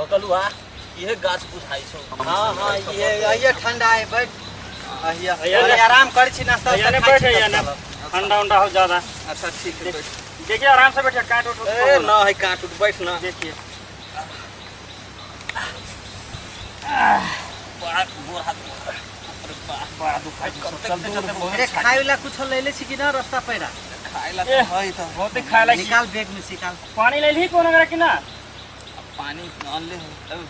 बकलुआ इहे गाछ बुझाइ छौ। हाँ हाँ, ये ये ठंडा है, बैठ अहिया। अहिया अरे ने- आराम कर छी, नाश्ता अहिया ने उस्ता खाइ बैठ छी अहिया तब ने। चलब। ठंडा उंडा हो ज्यादा। अच्छा ठीक है, बैठ। देखिए आराम से बैठिए, काट उठ ए ना है काट उठ, बैठ ना। देखिए बड़ा गोर हाथ, अरे बा बड़ा दुखाइ छै। कतेक चल चलते दूर बहुत अरे खाय वाला कुछ ले ले छी कि ना रास्ता पैरा? खाय ला ए, तो है तो बहुते खाय ला। निकाल बैग में से निकाल। पानी ले ली कोनो मेरा कि ना? पानी अनले है अब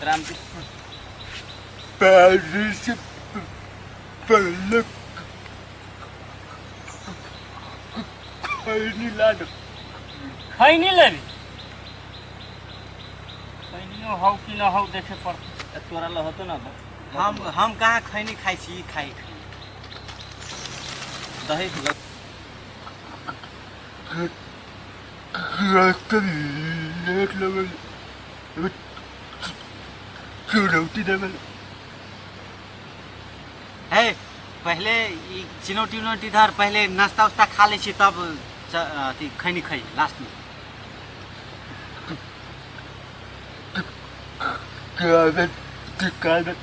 राम जी। पैर से पहले खैनी लाडो। खैनी लेबी? खैनियो हौ कि न हौ देखे पड़त। ए, तोरा ल होतो ना? हम कहाँ खैनी खाइ छी, ई खाइ खैनी। दही ल। रास्ता लेट लगल, चुनौती देवल। है पहले ई चिनौटी उनौटी धर, पहले नाश्ता उस्ता खा लै छी तब अथी खैनी खाइ लास्ट में। काबे काबे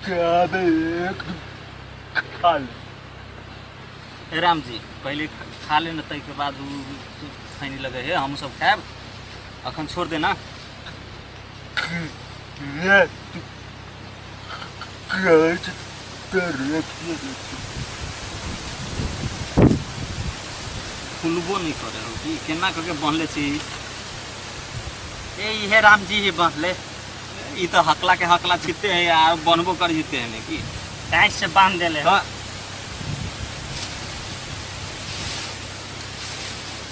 काबे एक खा ले। ए राम जी, पहले खा ले न, ताहिके बाद उ खैनी लगे है, हम सब खायब, अखन छोड़ देना। ये कहै छै तऽ रखिए दै छै। खुलबो नहि करे हो की? केना कऽ के बन्हले छी? ए इहे राम जी ही बन्हले। ई तऽ हकला के हकला छिते है आ बनबो कर जिते है ने की? टाइट से बांध देले। हाँ।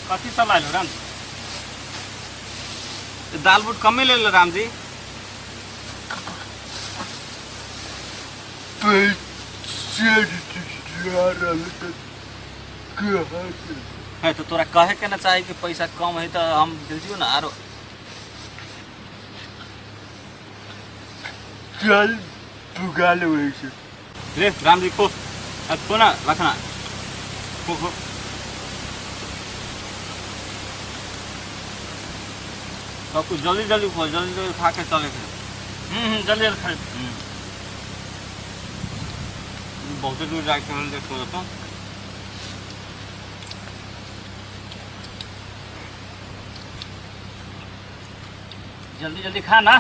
कथी सब लाइल हो राम? दाल बूट कमे ले लो राम जी। पैसे जा रहल तऽ कहाँ से? है तो तोरा कहे के ना चाही कि पैसा कम है तऽ हम भेजियो ना आरो। चल पुगा लेबै छै। ले राम जी खो, अब खो ना रखना, खो खो। सब कुछ जल्दी जल्दी खो, जल्दी जल्दी खा के चले के। जल्दी जल्दी खा। बहुत दूर जाके हम देखो तो। जल्दी जल्दी खा ना।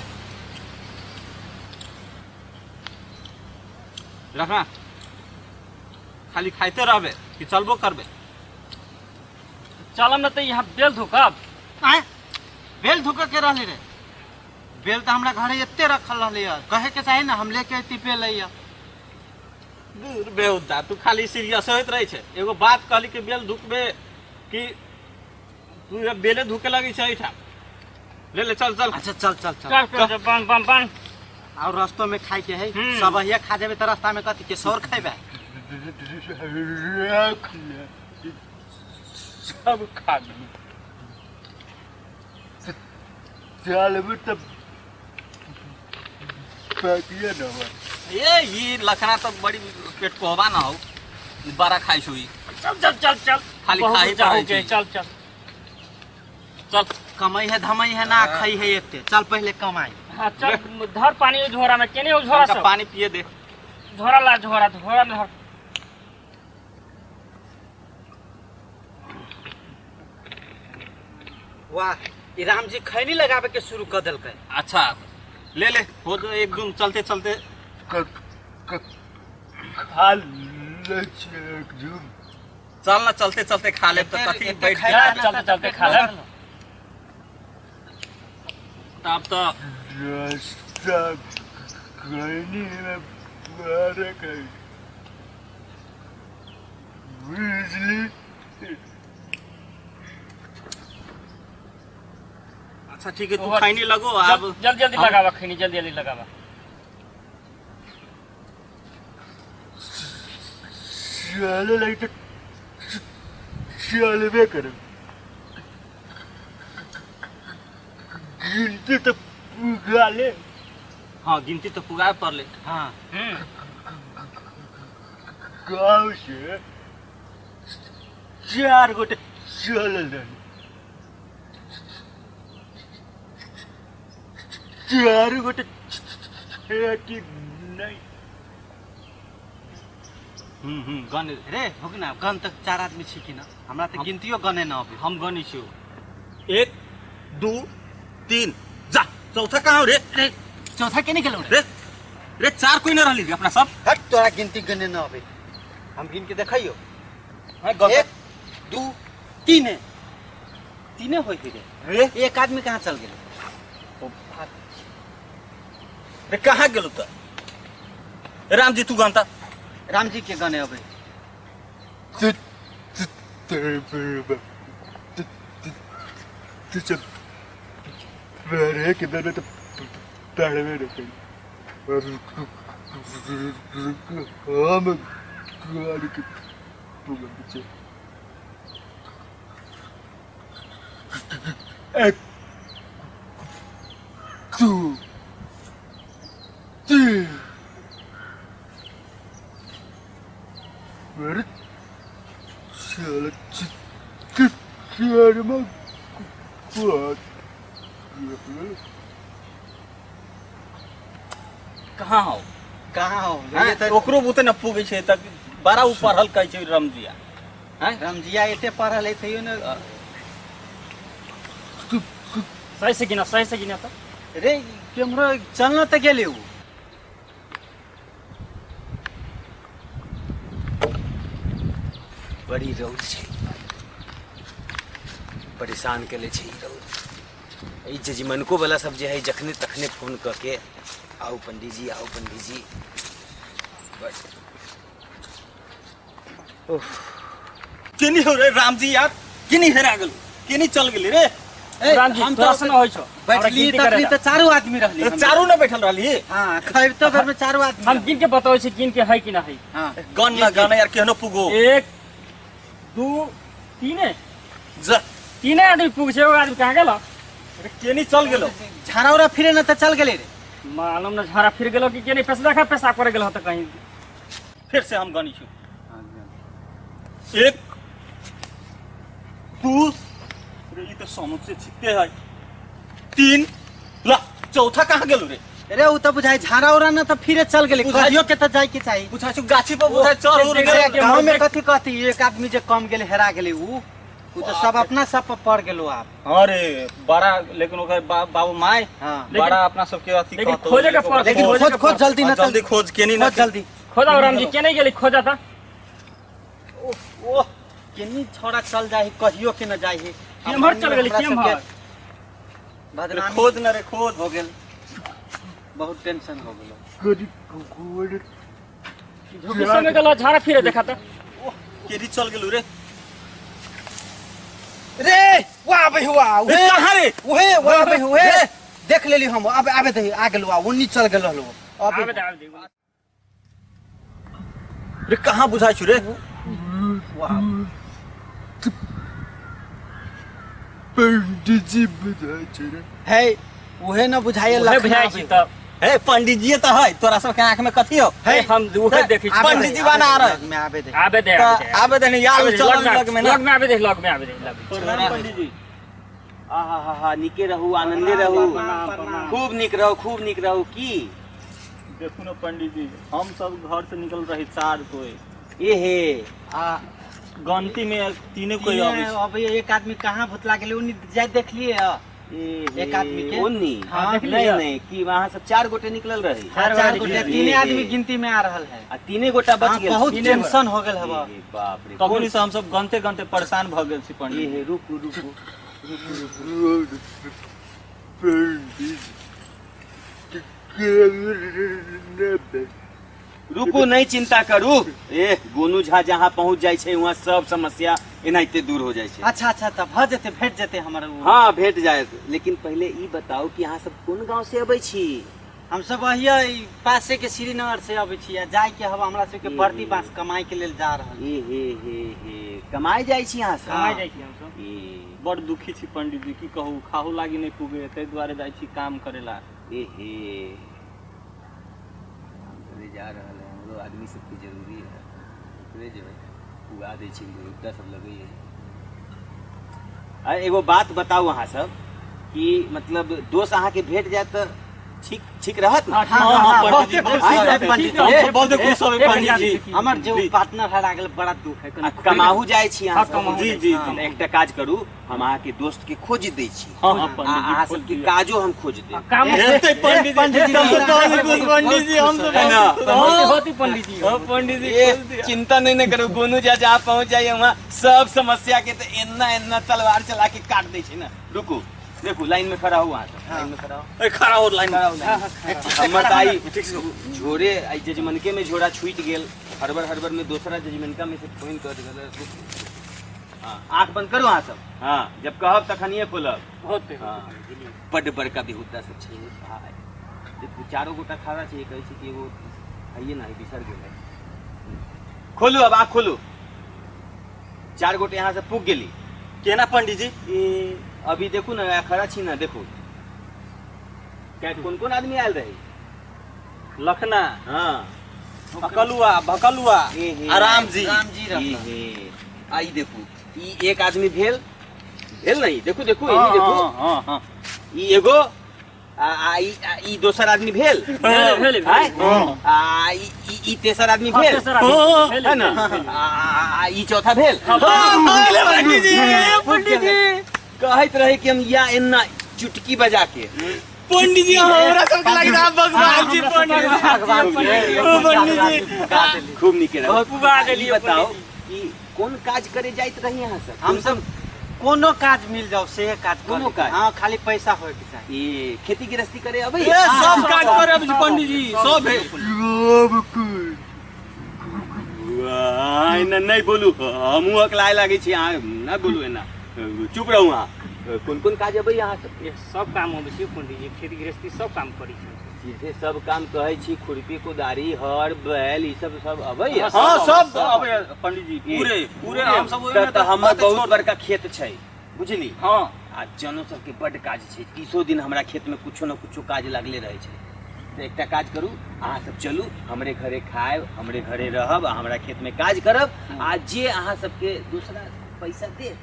रखना, खाली खाइते रहबे कि चलबो करबे? चलम न तऽ यहाँ बेल धुकब। आँय, बेल धुक के रहली रे? बेल तऽ हमरा घरे एते रखल रहले है, कहे के चाही ना, हम लेके अयती बेल अइया। दूर बेहुदा, तू खाली सीरियस होइत रहै छै। एगो बात कहली कि बेल धुकबे कि तू जब बेले धुके लगी छै एहिठाम। ले ले, चल चल। अच्छा चल चल चल। चल चल चल, बांध बांध बांध। और रस्तो में खाए के है। हम्म। सब अहिया खा जेबे तऽ रास्ता में कथी के सौर खेबे? रख ले, सब खा गेली। चलबै तऽ बाकिए न बा। ए ई लखना तऽ बड़ी पेट कोहबा ना हो, बड़ा खाइ छौ ई। चल चल चल चल। खाली बहुत खाही जाओ पड़ै के छै। चल चल। चल। कमाई है धमाई है ना, खाई है एते, चल पहले कमाई। हाँ चल, धर पानी ओइ झोरा में, केने हो झोरा? हमका सब पानी पिए दे। झोरा ला, झोरा झोरा में धर। वाह, ई राम जी खैनी लगाबे के शुरू कर देलकै। अच्छा ले ले, हो जो एक दूम चलते चलते। खा लै छियै एक झूम। चल ना, चलते चलते खा ले तऽ कथी एते बैठ खाइ जा। ला। चलते चलते खा ले। तब तऽ रास्ता खैनी में फर्क है बिजली। अच्छा ठीक है, तू ओवर- खैनी लगो अब। जल्दी जल्दी लगावा खैनी, जल्दी जल्दी लगावा। चले लगी तऽ चलबे करब, गिनती तऽ पुगा ले। हाँ, गिनती तऽ पुगाए पड़ले। हाँ। गाँव से चार गोटे चलल रहली। चारू गोटे छै कि नहि। हम्म हम्म गन। रे भुगना गन तक चार आदमी छी कि ना, हमरा तऽ गिनतियो गने न अबै। हम गनै छियौ, 1 2 3, जा चौथा कहाँ हो रे? रे चौथा के निकलौ रे? रे रे चार कोई न रहली रे अपना सब। हट, तोरा गिनती गने न अबै, हम गिन के देखैयो। हाँ, गन। 1 2 3, तीने होय रे। रे एक आदमी कहाँ चल गेलै? रे कहाँ गेलौ त? रामजी तू गन त। रामजी के गने अबै। के बेर तऽ पढ़बे नहि करी हम, गाड़ीके पुगल छै। 1 2 3, अरे साला चारमा। कहाँ हो? कहाँ हो? हैं? ओकरो बुते न पुगै छै त बड़ा उ पढ़ल कहै छै रमजिया। हैं? रमजिया एते पढ़ल है तैयो ने। सही से गिना, सही से गिना त। रे केम्हरो चलना तऽ गेलै उ। बड़ी रौद छै, परेशान केले छै ई रौद। ई जजमनको वाला सब जे है जखने तखने फोन कऽ के आउ पंडीजी, आउ पंडीजी। बस ओह केनी हो रे रामजी यार, केनी हेरा गेल, केनी चल गेली रे? ए, रामजी हम तोरा तऽ से न होइ छौ, हमरा बैठली गिनती तखनी करे तऽ चारू आदमी रहली। रे चारू न बैठल रहली? हाँ, खैबतो बेर में चारू आदमी। हम गिन के बताबै छी गिन के है कि ना है। हाँ। गन न गन यार, केहनो पुगो। 1 2 3, जा तीने आदमी पुग छै, एगो आदमी कहाँ गेल? रे केनी चल गेलो? झाड़ा उड़ा फिरे न तऽ चल गेलै रे। मालूम न झाड़ा फिर गेलो कि केनी पैसा देखा पेशाब करे गेलो त कहीं। फिर से हम गनी छी, 1 2, रे ई त समुचे छिते है, 3, ल चौथा कहाँ गेलो रे? रे उ तऽ बुझाइ झाड़ा उड़ा न तऽ फिरे चल गेलै। बुझाइ- कहियो के तऽ जाय के चाही। बुझाइ छौ गाछी पर बुझाइ चढ़ उड़ देख- गेल। देख- गाँव में कथी कहती, एक आदमी जे कम गेलै हेरा गेलै, उ उ तऽ सब अपना सब पर पड़ गेलो आप। अरे बड़ा, लेकिन ओकर बाबू माय हाँ। लेकिन- बड़ा अपना सबके अथी लेकिन कहतौ, खोजे के लेकिन पड़तौ। लेकिन खोजे खोज के खोज जल्दी न हाँ, जल्दी खोज केनी न खोज जल्दी। खोजा रामजी, केने गेली खोजा त। ओह केनी छोड़ा चल जाही, कहियो के न जाही। केम्हर चल गेली केम्हर? रे बदनामी खोज न रे खोज। हो गेल, बहुत टेंशन हो गेल। करी कुकुर। झुकी समय गेलो झाड़ा फिरे देखा त। केनी चल गेलू रे? रे वाह बे हुआ रे कहाँ रे? उहे वाह बे हुए देख लेली हम। अब आबे दही, आ गेलो, आ ओन्नी चल गेल हलो अब। आबे दे, आबे दे। रे कहाँ बुझाइ छु रे? वाह पंडीजी बुझाइ छै रे। है उहे न बुझाइए। उहे बुझाइ छी त। हे पंडीजी त है, तोरा सबके आँख में कथी हो? हे हम उहे देखै छी। पंडीजी बना आ रहे। में आबे दे। आबे दे, त आबे दे। आबे दे यार, आबे दे, चल लग लग में लग ना। में आबे दे, लग में आबे दे, लग में। प्रणाम पंडीजी। आहा हा हा, नीके रहू, आनंदे रहू, खूब नीक रहू, खूब नीक रहू। की देखू न पंडीजी, हम सब घर से निकल रही चार कोई ए हे आ गनती में तीने कोई अबै छै। अब एक आदमी कहाँ भुतला गेलै, ओन्नी जाय देखलिए ह। ए हे, एक आदमी के? ओन्नी? हाँ, देख नहीं लिअ। नहीं, कि वहाँ सब चार गोटे निकलल रही? हाँ, चार गोटे, ए तीने हे। आदमी गिनती में आ रहल है। आ तीने गोटा बच हाँ, गेल। बहुत तीने टेंशन हो गेल हवा। ए हे, बाप रे। तखनी से हम सब गनते गनते परेशान भऽ गेल छी ए पंडीजी। हे, रुकू रुकू। पंडीजी रुकू, नहीं चिंता करू। ए गोनू झा जहाँ पहुँच जाइ छै वहाँ सब समस्या एनाहिते दूर हो जाइ छै। अच्छा अच्छा, तऽ भऽ जेतै, भेट जेतै हमर उ? हाँ भेट जायत, लेकिन पहिले ई बताउ कि अहाँ सब कोन गाँव से अबै छी? हम सब अहिया पासे के श्रीनगर से अबै छी आ जाय के हवा हमरा सबके बर्दी बांस कमाई के लेल जा रहल। ए हे हे हे, कमाइ जाइ छी अहाँ सब? कमाइ जाइ छी हमसब। ए बड़ दुखी छी पंडीजी, की कहू, खाहू लागी नहि पुगे, ताहि दुआरे जाइ छी काम करेला। ए हे, हम करे जा रहल है, हमरो आदमी सबके जरूरी है, ओकरे जेबै पुगा दै छी, रुपया सब लगैए। अरे एगो बात बताउ अहाँ सब कि मतलब दोस्त अहाँके भेट जायत तऽ ठीक ठीक रहत ना? हाँ, हाँ हाँ बहुते पंडित जी खुश बहुत रहब पंडित जी। हम सब बहुत खुश होबै पंडित जी। हमर जे पार्टनर हरा गेल, बड़ा दुख है। आ कमाहू जाइ छी अहाँ हाँ, सब? कमाहू जी जी तऽ एकटा काज करू, हम अहाँके दोस्त के खोज दै छी। हाँ हाँ आ पंडित जी अहाँ खोज सबके दिअ। काजो हम खोज देब। काम हेतै पंडित जी, हम तो बहुत खुश पंडित जी, हम तो है ना? बहुत होती पंडित जी। हाँ पंडित जी ए, खोज दिअ। चिंता नहीं न करू, गोनू जा जहाँ पहुँच जाइए वहाँ सब समस्या के तऽ एना एना तलवार चला के काट दै छै ने। रुकू, देखू, लाइन में खड़ा हो, वहाँ सब लाइन में खड़ा हो। ए, खड़ा हो लाइन में। खड़ा हो लाइन में। हमर तऽ आइ झोरे आइ जजमनके में झोरा छूटि गेल, हड़बड़ हड़बड़ में दोसरा जजमनका में से फोन कर देल। हाँ, आँख बंद करू अहाँ सब। हाँ, जब कहब तखनिए खोलब। होते। हाँ, बड्ड बड़का बेहुदा सब छै भाय। देखू, चारो गोटा खड़ा छै, कहै छै कि एगो हइए ना, बिसर गेल है। खोलू अब आँख खोलू। चार गोटे यहाँ से पुग गेली। केना पंडित जी? ए, अभी देखू ना, खड़ा छी ना, देखू क्या कोन कोन आदमी आयल रहे। लखना, हाँ, भकलुआ भकलुआ, ए हे। आराम जी। राम जी ए रहता। हे, आ ई देखू, ई एक आदमी भेल भेल नहीं, देखू देखू, यही देखू। हाँ हाँ हाँ ई एगो आ आ ई आ ई दोसर आदमी भेल। भेल भेल। आय? हाँ। आ ई ई- ई तेसर आदमी हाँ, भेल। तेसर आदमी। हाँ, भेल, है ना? भेल, भेल। आ आ- आ ई चौथा भेल। हाँ, पंडित जी, ए, पंडित जी, कहैत रहे कि हम या एना चुटकी बजा के। पंडित जी, हमरा सबके लागि त भगवान जी पंडित जी। भगवान जी। ओ पंडित जी। खूब नीक रहे। पुगा ई देलियै बताओ पंडित कि कोन काज करे जाइत रही अहाँ सब? हम सब कोनो काज मिल जाओ से काज कर कोनो लेब। काज? हाँ, खाली पैसा होए के चाही। ई खेती गृहस्थी करे अबै? ए, सब काज करे अबै छै पंडित जी, सब है। वाह, एना नहि बोलू, हमहूँ अकलाय लागै छी। अहाँ नहि बोलू एना, चुप रहू। अहाँ कोन कोन काज अबै अहाँ सब? ये सब काम अबै छै पंडित जी, खेती गृहस्थी सब काम करै छै। सीधे सब काम कहै छी, खुरपी, कुदारी, हर बैल, ई सब सब अबै? हाँ, सब अबै है पंडित जी, पूरे पूरे हम सब ओहिमे। तऽ हमर बहुत बड़का खेत छै, बुझली? हाँ। आ जनो सबके बड्ड काज छै, 30 दिन हमरा खेतमे कुछो न कुछो काज लागले रहै छै। तऽ एकटा काज करू, अहाँ सब चलू हमरे घरे, खायब हमरे घरे, रहब आ हमरा खेतमे काज करब, आ जे अहाँ सबके दूसरा पैसा देत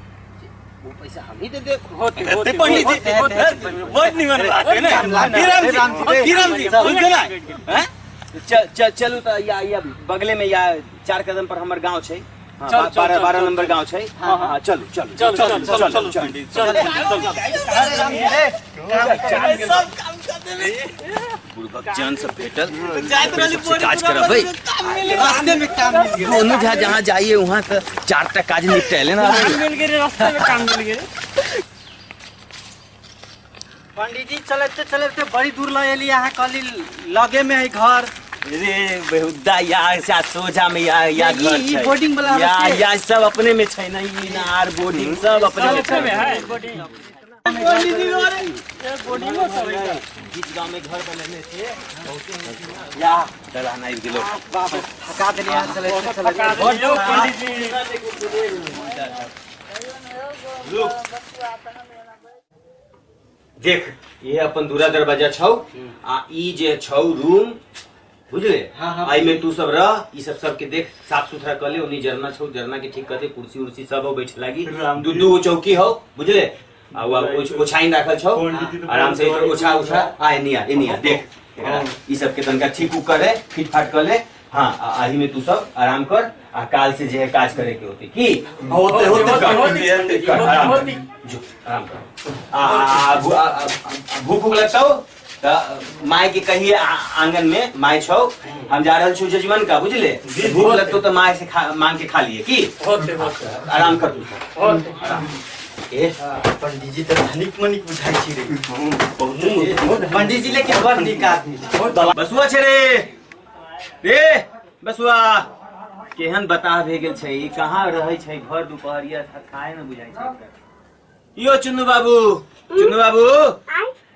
ओ पैसा हमही दे देब। होते। हेतै होते। पंडित जी, होते, होते। बड निमन बात है ने। किराम जी, किराम जी, बुझलियै ना? हैं? चलू तऽ या या बगले में या 4 कदम पर हमर गाँव छै। हाँ, चल, चल, 12 चल, 12 चल, नंबर गाँव छै। हाँ, हाँ। हाँ, चलू चलू। चलू, चलू चलू, चलू चलू। चलू पंडित, चलू चलू। अरे राम जी रे। सब काम कर देबै। बुढ़बक जन सब भेटल। जाइत रहली सबसे काज करबै। रास्ते में काम मिल गेल। गोनू झा जहाँ जाइए वहाँ तऽ चार टा काज निपटेले ना। काम मिल गेलै, रास्ते में काम मिल गेलै। पंडित जी, चलते चलते बड़ी दूर लऽ एली, अहाँ कहली लगे में है घर। रे बेहुदा, या या सोझा में या या ई- घर ई छै। बोर्डिंग वाला या छै। या सब अपने में छै ने, ई नार बोर्डिंग सब अपने में सब में छै। है बोर्डिंग। पंडित जी, अरे बोर्डिंगो सब है। बीच गांव में घर बनेने छै या दलान आबि गेलो। बाप रे, थका देली अहाँ चलते चलते। बड़ यौ पंडित जी। देख, ये अपन दूरा दरवाजा छौ आ ई जे छौ रूम, बुझले? हाँ, हाँ। एहिमे तू सब रह, ई सब सबके देख, साफ सुथरा कर ले। ओनी जरना छौ, जरना के ठीक कर दे, कुर्सी उर्सी सब हो बैठ लागी। दू दू गो चौकी हो, बुझले? आ ओछाइन राखल छौ, आराम से एकर ओछा उछा। आ एनिया एनिया देख एकरा, ई सब के तनका ठीक उक करे, फिट फाट कर ले। हाँ, आ एही में तू सब आराम कर, आ काल से जे है काज करे के होते की होते होते होते। कर, आराम कर। जो आराम कर। आ आ- आ- आ- आ- भूख उख लगतौ तऽ माय के कहिए, आंगन में माय छौ, हम जा रहल छी जजमन का, बुझले? भूख लगतौ तऽ माय से खा, मांग के खा लिए की। होते होते। आराम कर तू सब। होते। आराम ए। पंडित जी तऽ धनिक मनिक बुझाइ छी रे। पंडित जी लेकिन बड़ नीक आदमी छै। बसुआ छै रे, रे बसुआ, केहन बताह भए गेल छै ई, कहाँ रहै छै भर दुपहरिया, खाए न बुझाइ छै एकर। यो चुन्नू बाबू, चुन्नू बाबू,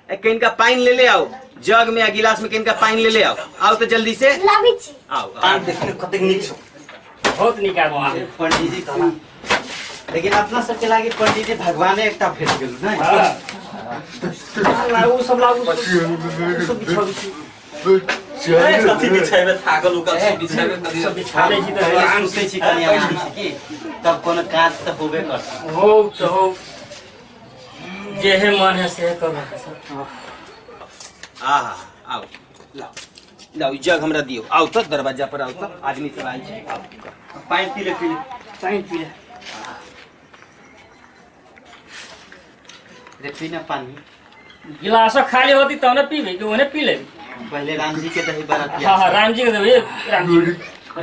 ए कनिका पानि ले ले आओ, जग में आ गिलास में कनिका पानि ले ले आओ। आओ तऽ जल्दी से। लाबै छी। आओ आओ। देखिन कतेक नीक छौ। बहुत नीक आदमी। पंडित जी तऽ लेकिन अपना सबके लागि पंडित जी भगवाने एकटा भेट गेल नै। ओ सब लागू, ओ सब बिछाबै छी। कथी बिछेबै, थाकल उकल छी, बिछेबै कथी? सब बिछा लै छी तऽ आराम सुतै छी कनि आराम से की, तब कोनो काज तऽ होबे करत। हो तऽ हो, जेहे मन है से करू। आहा आउ लाओ लाओ ई जग हमरा दियौ आउ तऽ दरवाजा पर आउ तऽ आदमी सब आयल छै आउ पानि पी ले पी ले पानि पी ले रे पी ना पानी गिलासो खाली होती तब ने पीबे कि ओने पी लेबी पहले राम जी के दही बड़ा हाँ हाँ राम जी के देबै राम जी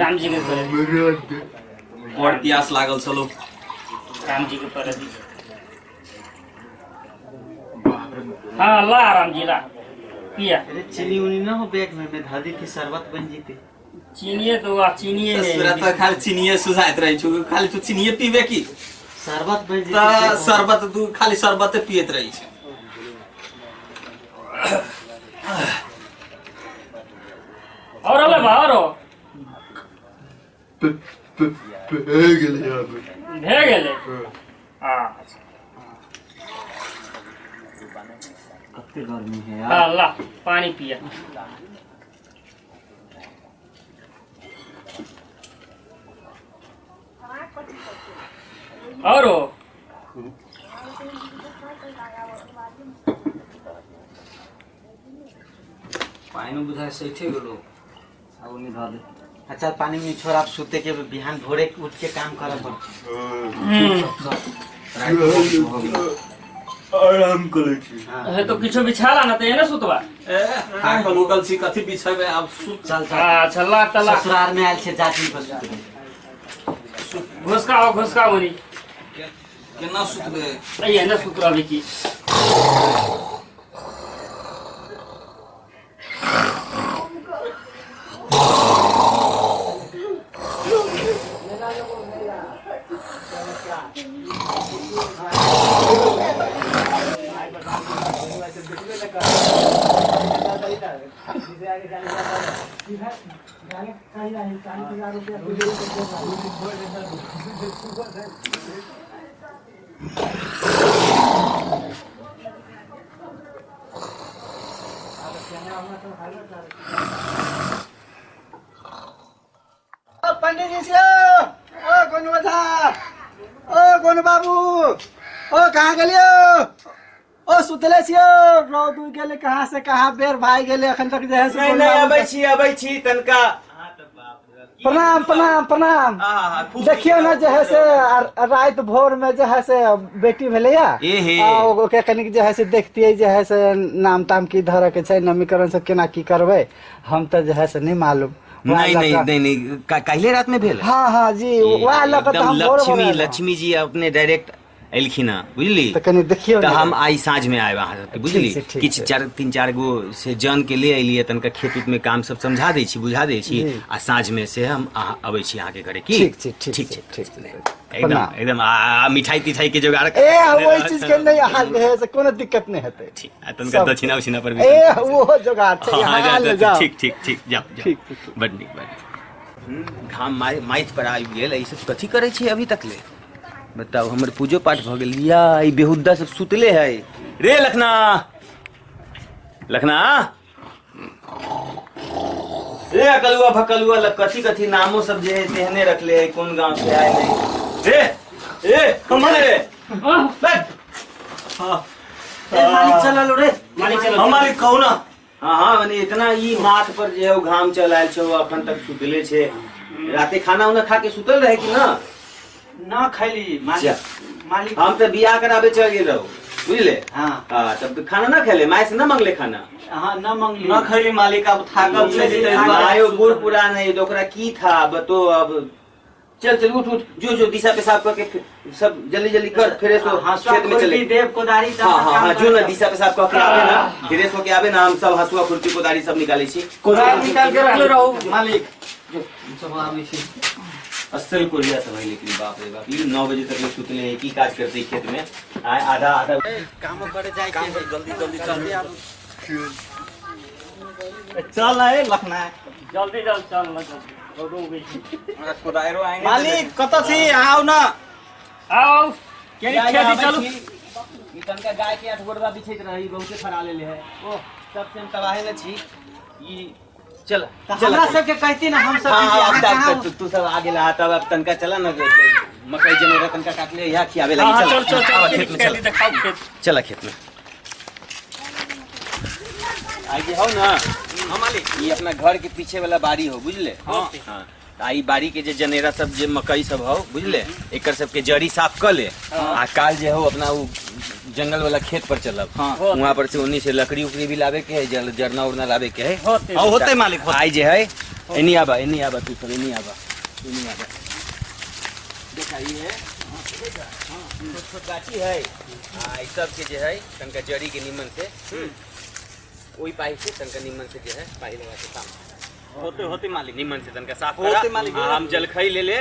राम जी के देबै बड़ प्यास लागल छलो राम जी के पर दी हाँ ला राम जी ला पिया अरे चीनी उनी ना हो बैग में मैं धा दी थी शरबत बन जीते चीनिए तो आ चीनिए ससुरा नहीं तऽ खाली चीनिये सुझाइत रहै छौ खाली तू चीनिये पीबे की शरबत बन जीते तऽ शरबत तू खाली शरबते पियत रहै छै और अले बा और भे गेलै आब भे गेलै अच्छा कते गर्मी है यार हाँ ला पानी पिया और पानि बुझाइ सैठे गेलो आब ओन्नी धऽ दे अच्छा पानी में छोड़ आप सुते के बिहान भोरे उठ के काम करे पड़त आराम करै छी हाँ हे तो किछो बिछाला ना तो एने सुतबा ए थाकल उकल छी कथी बिछेबै आब सुत चल चल अच्छा ला तला ससुराल में आयल छे जाति पर सुतबे घुसकाओ घुसकाओ नी केना सुतबै अइ एने सुत रहबे की पंडित जी से ओ गोनू झा ओ गोनू बाबू ओ कहाँ गेलियो ओ सुतले छियो रौद उगि गेलै कहाँ से कहाँ बेर भाई गेलै अखन तक जे है से नहीं गोनू नहीं बाबू अबै छी अबै छी तनका प्रणाम प्रणाम प्रणाम देखियौ ने जे है से राति भोर में जे है से बेटी भेलैया एहे। आ ओकरा कनिक जे है से देखतियै जे है से नाम ताम की धरऽ के छै नवीकरण सब केना की करबै हम तऽ जे है से नहि मालूम वएह नहीं लऽ नहीं कऽ- नहीं नहीं काल्हि रात में भेल हाँ हाँ जी वएह लऽ कऽ तऽ एकदम हम भोर भोर लक्ष्मी एलहुँ। लक्ष्मी जी अपने डायरेक्ट एलखिन हँ बुझली तऽ कनि देखियौ तऽ ने। हम आइ साँझ में आयब अहाँ सबके बुझली छै, ठीक किछु छै। चार तीन चारि गो से जन के ले एलियै तनिका खेत उत में काम सब समझा दै छी बुझा दै छी जी। आ साँझ में से हम अहाँ अबै छी अहाँके घरे की ठीक छै, ठीक ठीक छै, छै ठीक छै। एकदम प्रणाम। एकदम आ मिठाई तिठाई के जोगाड़ ए ओहि चीज के नहि अहाँ जे है से कोनो दिक्कत नहि हेतै ठीक आ तनिका सब- दक्षिणा उक्षिणा पर भी ए तनिका ओहो जोगाड़ छै हाँ, अहाँ जा, ले जा, जाउ ठीक ठीक ठीक जाओ जाओ ठीक, ठीक, ठीक। बड नीक बड नीक। घाम माइथ पर आबि गेल ई सब कथी करै छै अभी तक ले बताउ हमर पूजो पाठ भऽ गेल या ई बेहुदा सब सुतले है रे लखना लखना रे अकलुआ भकलुआ लग कथी कथी नामो सब जे है तेहने रखले है कोन गांव से आए नहीं रे ए कमल रे बैठ ए मालिक चलल रे मालिक चलो हम मालिक कहू ना हाँ हाँ मने इतना ई माथ पर जे है ओ घाम चल आयल छौ अखन तक सुतले छे राते खाना उना खा के सुतल रहे कि ना ना खैली जा। मालिक मालिक हम तऽ बियाह कराबे चल गेल रहो बुझले हाँ हाँ तब खाना ना खेले माय से ना मांगले खाना हाँ ना मंगली न खैली मालिक अब थाकल छै ताहि दुआरे मायो बूढ़ पुरान है तो ओकरा की था बतो अब चल चल उठ उठ जो जो दिशा पेशाब करके सब जल्दी जल्दी कर फिर सो हंसुआ खेत में चले खुरपी देव कोदारी सब हाँ हाँ काम हाँ जो ना करे। दिशा पेशाब करके आबे ना फिर सो के आबे ना हम सब हंसुआ खुरपी कोदारी सब निकाले छी कोदारी निकाल के रखले रहो मालिक जो सब आबै छी असल कोरिया सब है लेकिन बाप रे बाप ई 9 बजे तक लोग सुतले है की काज करते खेत में आए आधा आधा काम करे जाए के जल्दी जल्दी चल चल ना ए लखना जल्दी जल्दी चल ना जल्दी रौदो उगै छै हमरा कोदारो आइ मालिक कतऽ छी अहाँ आउ ना आउ केनी खेती चलू ई तनका गाय के आठ गोड़वा बिछैत रही बहुते फरा लेले है ओ सबसे हम तबाहे न छी ई चल तऽ हमरा सबके कहती ना हम सब हाँ, हाँ, अहाँ अब कहाँ तू तू सब आ गेला तब अब तनका चला ना मकई जनेरा तनका काट ले यहाँ खियावे हाँ लगी हाँ, चल चल आवा चल खेत में खेती चल देखाओ खेत चला खेत में आई जे हौ ना, हाँ मालिक। ई अपना घर के पीछे वाला बाड़ी हो, बुझले? हाँ। हाँ, त आई बाड़ी के जे जनेरा सब जे मकई सब हो, बुझले, एकर सब के जड़ी साफ कर ले। आ काल जे हो अपना उ जंगल वाला खेत पर चलब। हाँ। वहाँ पर से उन्हीं से लकड़ी उकड़ी भी लावे के है, जल जरना उरना लावे के है। होते। हाँ, होते मालिक, होते। आई जे है, एनी आबा, एनी आबा, तू सब एनी आबा, एनी आबा। देखा ई है, छोट छोट गाछी है। आ ई सब के जे है तनका जड़ी के निमन से ओई पाई से तनका निमन से जे है पाई लगा के काम होते होते मालिक। निमन से तनका साफ होते करा। मालिक। आ, हम जलखई ले ले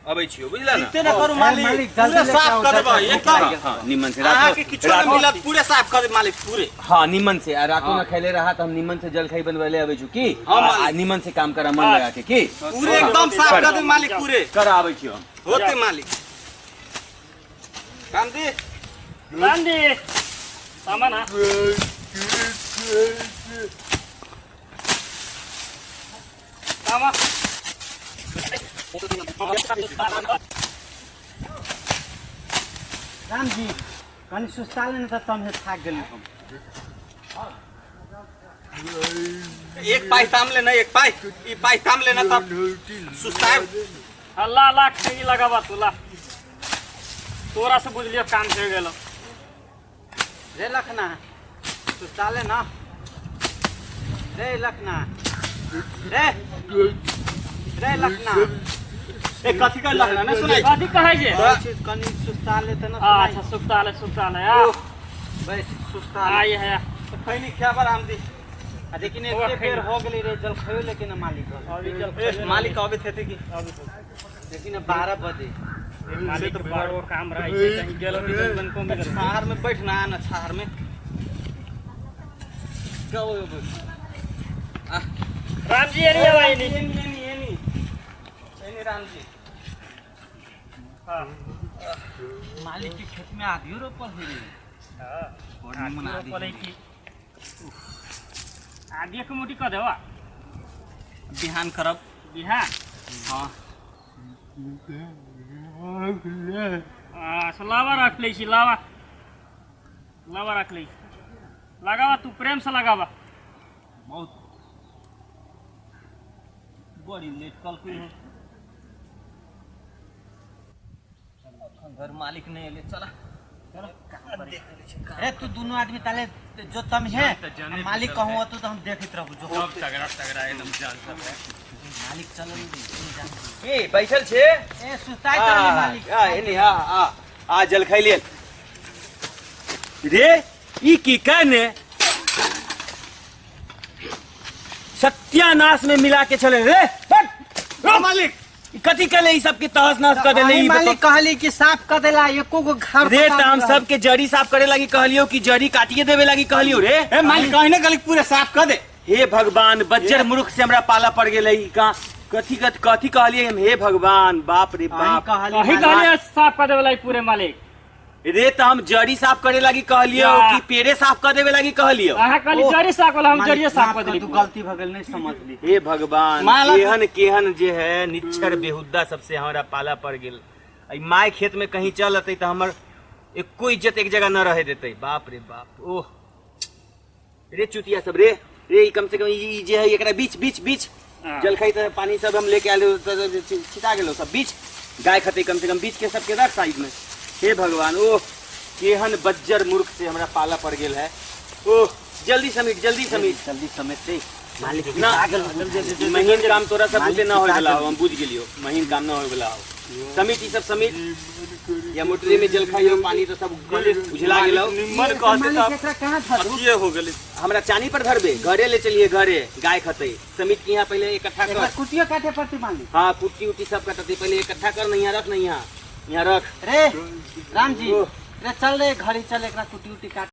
अबै छियो, बुझला ना? चिंते न करू मालिक, मालिक, पूरे जल्दी लेके साफ आओ, कर देबै जल्दी। एकदम। हाँ, निमन से अहाँ रातो के किछो न मिलत, पूरे साफ कर दे मालिक, पूरे। हाँ, निमन से। आ रातो न खैले रहा त हम निमन से जलखई बनवेले अबै छु की। हाँ, मालिक। आ, निमन से काम करा मन लगा के की। पूरे एकदम साफ कर दे मालिक, पूरे। कर आबै छियो हम। होते मालिक। काम दे। रामजी सामान। हाँ, सामान। राम जी, कनि सुस्ता ले न त तमे थाक गेली हम। एक पाई थाम लेना, एक पाई, ई पाई थाम लेना तब सुस्ताएब। हाँ, ला ला खैनी लगावा तू, ला। तोरा से बुझलियो काम हो गेलो। रे लखना, सुस्ता ले ना। रे लखना, रे रे लखना। ए कथी कर लगना ना सुनाई? कथी कहै छै? कनि सुस्ता ले त न। अच्छा, सुस्ता ले, सुस्ता ले। आ बैठ, सुस्ता ले। आई है। तो खैनी खियाबर आम दी। आ लेकिन एते बेर हो गेलै रे, जलखैयो लेकिन मालिक अभी ए जलखै मालिक आबे थे की? लेकिन 12 बजे। मालिक बड़ो काम रहै छै, कहीं गेलो कि जन को मिलल। छाहर में बैठ ना, ना छाहर में। जाओ बैठ। राम जी एनी आवा, एनी। एनी एनी एनी एनी राम जी। हाँ। मालिक के खेत में आधियो रोपल है रे। हाँ। बड़ निमन आदि। पड़ै की आदि के मोटी कह देवा। बिहान करब। बिहान। हाँ। अच्छा, लावा रख लै छी, लावा लावा रख लै छी। लगावा तू, प्रेम से लगावा। बहुत बड़ी लेट कल कोई हो। अखन घर मालिक नहीं एले, चला। अरे तू दोनों आदमी ताले जो तम है, मालिक कहूँ तो हम देखत रहू जो। सब तगड़ा तगड़ा एकदम जान सब है। मालिक चल। की बैठल छे? ए सुस्ताई त मालिक। आ एनी, आ आ आ जलखई लेल रे। ई की कहने सत्यानाश में मिला के चले रे। हट! हाँ, मालिक। ई कथी कले? ई सब के तहस नहस कर देले ई। मालिक कहली कि साफ कर देला, एको गो घर रे त हम सब के जड़ी साफ करे लागी कहलियो कि जड़ी काटिए देवे लागी कहलियो रे? ए मालिक, कहने कहली पूरे साफ कर दे। हे भगवान, बज्जर मूर्ख से हमरा पाला पड़ गेलै। ई का कथी कथी कथी कहलिए हम? हे भगवान, बाप रे बाप। कहली। कहीं कहलिए साफ कर देवे पूरे मालिक। रे त हम जड़ी साफ करे लागी कहलियो या। कि पेड़े साफ कर देवे लागी कहलियो? अहाँ कहली जड़ी साफ वाला, हम जड़िए साफ कर देली। तू गलती भ गेल, नहीं समझली। हे भगवान। माला- केहन केहन जे है निच्छर बेहुदा सबसे हमरा पाला पड़ गेल। आई my खेत में कहीं चल अतै त हमर एको इज्जत एक जगह न रहे देतै। बाप रे बाप। ओह रे चुतिया सब रे रे, ई कम से कम ई जे है एकरा बीच बीच बीच। हाँ। जलखै त पानी सब हम लेके आयल त छिटा गेलो सब बीच। गाय खतै कम से कम, बीच के सबके रख साइड में। हे भगवान, ओह केहन बज्जर मूर्ख से हमरा पाला पड़ गेल है। ओह जल्दी समीट, जल्दी समीट। जल्दी समेट मालिक। ना महीन काम तोरा सब बुझे ना होय वाला हो, हम बुझ गेलियो। महीन काम ना होय वाला हो। समीट, ई सब समीट। या मोटरी में जलखै हो, पानी तो सब उझला गेलो। निम्मन कहते मालिक त एकरा कहाँ धरू? अथिए हो गेलै। हमरा चानी पर धरबे, घरे ले चलिए, घरे गाय खतै। समीट के यहाँ पहले इकट्ठा एकरा कर। कुटियो काटे पड़ती मालिक। हाँ, कुट्टी उट्टी सब कटती। पहले इकट्ठा कर, नहीं यहाँ रख, नहीं यहाँ, यहाँ रख। रे राम जी, रे चल रे, घड़ी चल, एकरा कुटी उटी काट।